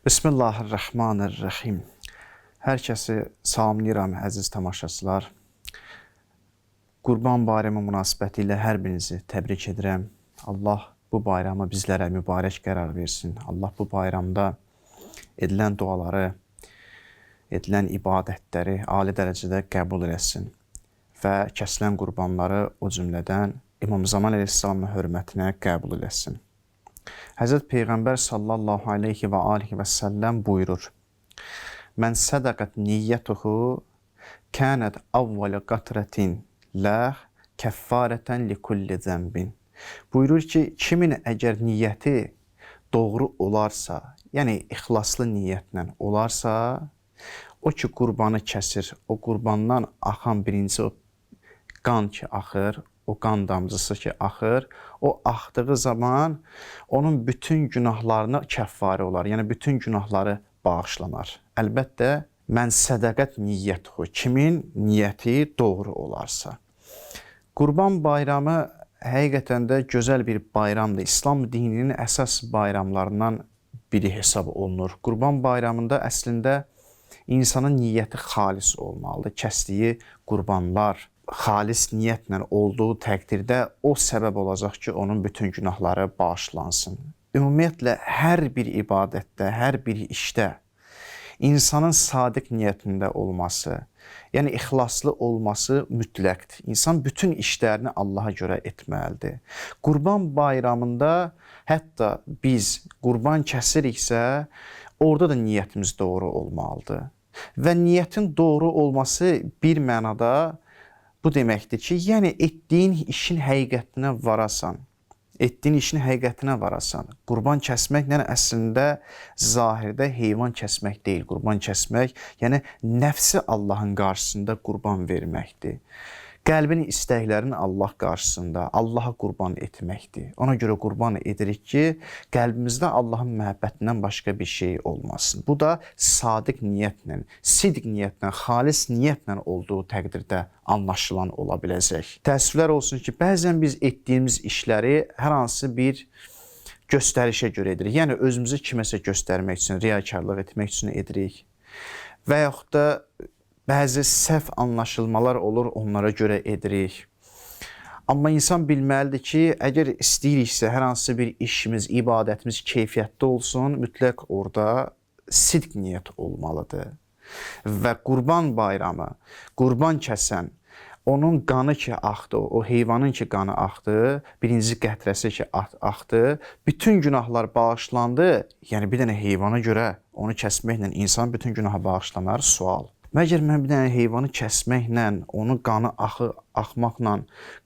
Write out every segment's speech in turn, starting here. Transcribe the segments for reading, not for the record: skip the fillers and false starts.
Bismillahirrahmanirrahim. Hər kəsi salamlayıram, əziz tamaşaçılar. Qurban Bayramı münasibəti ilə hər birinizi təbrik edirəm. Allah bu bayramı bizlərə mübarək qərar versin. Allah bu bayramda edilən duaları, edilən ibadətləri ali dərəcədə qəbul eləsin və kəsilən qurbanları o cümlədən İmam Zaman əleyhissalamın hörmətinə qəbul eləsin. Həzrət Peyğəmbər sallallahu aleyhi və alihi və səlləm buyurur: Mən sədaqət niyyətuhu kənət avvələ qatrətin ləh kəffarətən li kulli zənbin. Buyurur ki, kimin əgər niyyəti doğru olarsa, yəni ixlaslı niyyətlə olarsa, o ki qurbanı kəsir, o qurbandan axan birinci o qan ki axır, o qan damcısı ki axır, o axdığı zaman onun bütün günahlarına kəffarə olar. Yəni bütün günahları bağışlanar. Əlbəttə, mən sədaqət niyyətuhu, kimin niyyəti doğru olarsa. Qurban Bayramı həqiqətən də gözəl bir bayramdır. İslam dininin əsas bayramlarından biri hesab olunur. Qurban Bayramında əslində insanın niyyəti xalis olmalıdır. Kəsdiyi qurbanlar xalis niyyətlə olduğu təqdirdə o səbəb olacaq ki, onun bütün günahları bağışlansın. Ümumiyyətlə hər bir ibadətdə, hər bir işdə insanın sadiq niyyətində olması, yəni ixlaslı olması mütləqdir. İnsan bütün işlərini Allaha görə etməlidir. Qurban Bayramında hətta biz qurban kəsiriksə, orada da niyyətimiz doğru olmalıdır. Və niyyətin doğru olması bir mənada bu deməkdir ki, yəni etdiyin işin həqiqətinə varasan. Etdiyin işin həqiqətinə varasan. Qurban kəsməklə əslində zahirdə heyvan kəsmək deyil. Qurban kəsmək, yəni nəfsi Allahın qarşısında qurban verməkdir. Qəlbin istəklərini Allah qarşısında Allaha qurban etməkdir. Ona görə qurban edirik ki, qəlbimizdə Allahın məhəbbətindən başqa bir şey olmasın. Bu da sadiq niyyətlə, sidq niyyətlə, xalis niyyətlə olduğu təqdirdə anlaşılan ola biləcək. Təəssüflər olsun ki, bəzən biz etdiyimiz işləri hər hansı bir göstərişə görə edirik. Yəni özümüzü kiməsə göstərmək üçün, riyakarlıq etmək üçün edirik. Və yaxud da bəzi səhv anlaşılmalar olur, onlara görə edirik. Amma insan bilməlidir ki, əgər istəyiriksə hər hansı bir işimiz, ibadətimiz keyfiyyətli olsun, mütləq orada sidq niyyət olmalıdır. Və Qurban Bayramı, qurban kəsən, onun qanı ki axdı, o heyvanın ki qanı axdı, birinci qətrəsi ki axdı, bütün günahlar bağışlandı. Yəni bir dənə heyvana görə onu kəsməklə insan bütün günahı bağışlanar? Sual. Məgər mən bir dənə heyvanı kəsməklə, onun qanı axmaqla,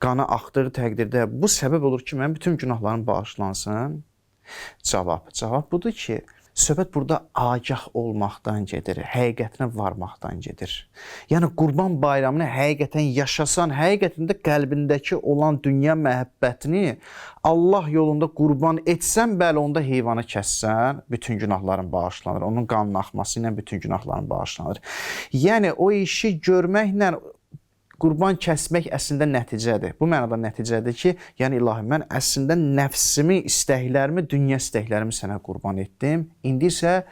qanı axdığı təqdirdə bu səbəb olur ki, mənim bütün günahlarım bağışlansın? Cavab. Cavab budur ki, söhbət burada agah olmaqdan gedir, həqiqətinə varmaqdan gedir. Yəni Qurban Bayramını həqiqətən yaşasan, həqiqətən də qəlbindəki olan dünya məhəbbətini Allah yolunda qurban etsən, bəli, onda heyvanı kəssən, bütün günahların bağışlanır. Onun qanının axması ilə bütün günahların bağışlanır. Yəni o işi görməklə qurban kəsmək əslində nəticədir. Bu mənada nəticədir ki, yəni ilahi mən əslində nəfsimi, istəklərimi, dünya istəklərimi sənə qurban etdim. İndi isə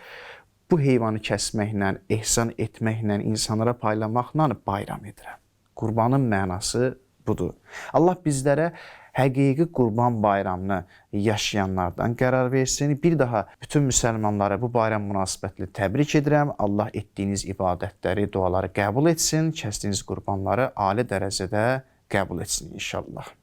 bu heyvanı kəsməklə, ehsan etməklə, insanlara paylamaqla bayram edirəm. Qurbanın mənası budur. Allah bizlərə həqiqi Qurban Bayramını yaşayanlardan qərar versin. Bir daha bütün müsəlmanları bu bayram münasibətilə təbrik edirəm. Allah etdiyiniz ibadətləri, duaları qəbul etsin, kəsdiyiniz qurbanları ali dərəcədə qəbul etsin inşallah.